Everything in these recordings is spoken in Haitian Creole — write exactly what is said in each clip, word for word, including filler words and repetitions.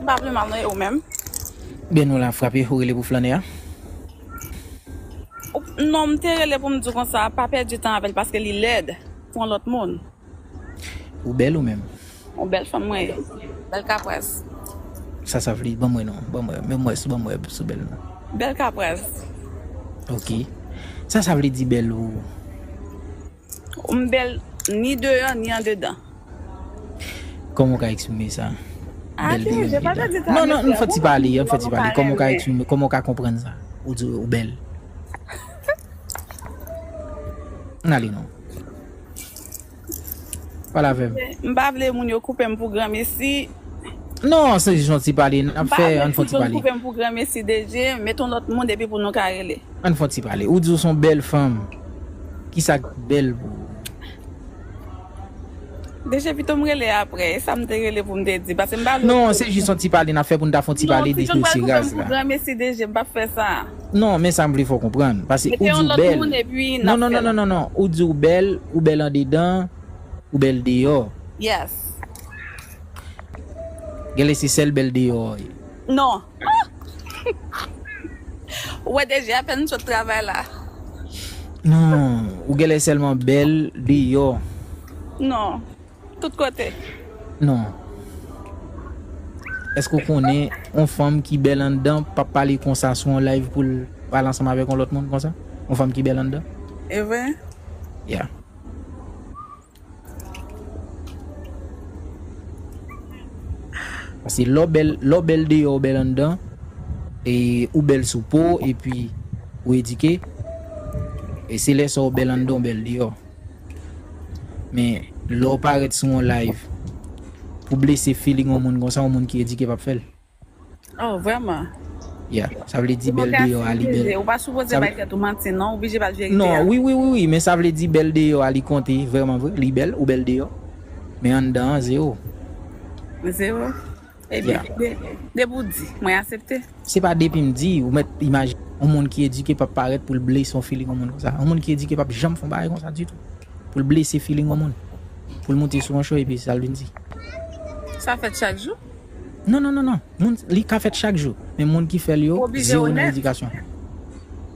M pa vle mal non, e ou menm? Byen, nou la frape, ou rele pou flannè a? Ou- Non, m te rele pou m di w konsa, pa pèdi tan avè l paske li lèd pou yon lòt moun. Ou bèl ou menm? Yon bèl fanm mwen ye. Bèl kaprès. Sa sa vle di? Ban mwen non. Ban mwen, ban mwen, ban mwen sou bèl non. Bèl kaprès. Ok. Sa sa vle di bèl ou? M bèl ni deyò ni andedan. Kòman w ka eksprime sa? Ah, Deje, pa pèdi tan. Non, non, n fè ti pale, n fè ti pale. Kòman w ka eksprime, kòman w ka konprann sa? Ou di ou bèl. N ale non. Pale avè m. M pa vle moun yo koupe m pou granmesi. Non, se jis yon ti pale n ap fè, ann fè yon ti pale. Koupe m pou granmesi, Deje, met yon lòt moun epi pou nou ka rele. Ann fè yon ti pale. Ou di w se yon bèl fanm. Kisa k bèl pou ou? Deje, pito m rele apre. E sa m te rele pou m te di. Paske m pa vle. Non, se jis yon ti pale n ap fè pou n ta fè yon ti pale de raz la. Granmesi, Deje, m p ap fè sa. Non, men sa m vle fè w konprann. Paske ou di w bèl. Non, non, non, non, non, non. Ou di w bèl, ou bèl andedan, ou bèl deyò. Yes. Genlè se sèl bèl deyò w ye. Non. Ou wè Deje apèn sot travay la. Non, ou genlè sèlman bèl deyò. Non. Tout kote. Non. Èske w konnen yon fanm ki bèl anndan p ap pale konsa sou yon live pou l pale ansanm avèk yon lòt moun konsa? Yon fanm ki bèl anndan? E vre? Yeah. Paske lè w bèl, lè w bèl deyò, ou bèl anndan, e ou bèl sou po, epi ou edike, e se lè sa w bèl anndan, w bèl deyò. Men, lè w parèt sou yon live pou blese feeling yon moun konsa, yon moun ki edike p ap fè l. Oh, vrèman? Yeah, sa vle di bèl deyò a li bèl. Ou pa sipoze bay tèt ou manti, non, ou oblije bay verite a. Non, wi, wi, wi, wi, men sa vle di bèl deyò a li konte, vrèman vre, li bèl, ou bèl deyò. Men anndan an, zewo. Zewo? Ebyen, depi w di, mwen aksepte. Se pa depi m di, ou mèt imajine yon moun ki edike p ap parèt pou l blese yon feeling yon moun konsa. Yon moun ki edike p ap janm fè yon bagay konsa ditou. Pou l blese feeling yon moun. Pou l moute sou yon show epi sa l vin di. Sa fèt chak jou? Non, non, non, non. Moun, li ka fèt chak jou. Men moun ki fè l yo, zewo nan edikasyon.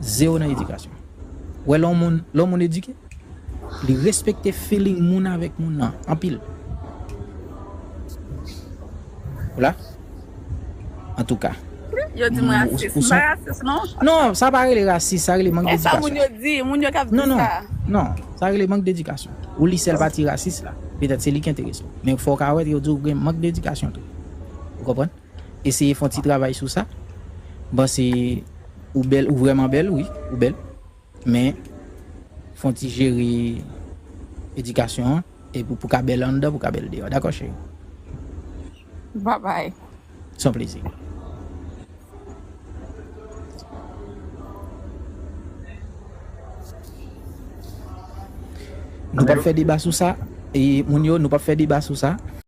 Zewo nan edikasyon. Wè lè yon moun, lè yon moun edike, li respekte feeling moun avèk moun nan anpil. Ou la? Antouka. Yo di m rasis. M pa rasis, non. Non, sa pa rele rasis, sa rele mank dedikasyon. E sa moun yo di, moun yo k ap di sa. Non, non, sa rele mank dedikasyon. Ou li sèl pati rasis la. Petèt se li ki enterese w. Men fò w ka wè yo di w gen mank dedikasyon tou. Ou konprann? Eseye fè yon ti travay sou sa. M panse ou bèl, ou vrèman bèl, wi, ou bèl. Men, fè yon ti jere edikasyon an, epi pou ka bèl anndan, pou ka bèl deyò. Dakò, cheri? Babay. Se yon plezi. Nou p ap fè deba sou sa. E moun yo, nou p ap fè deba sou sa.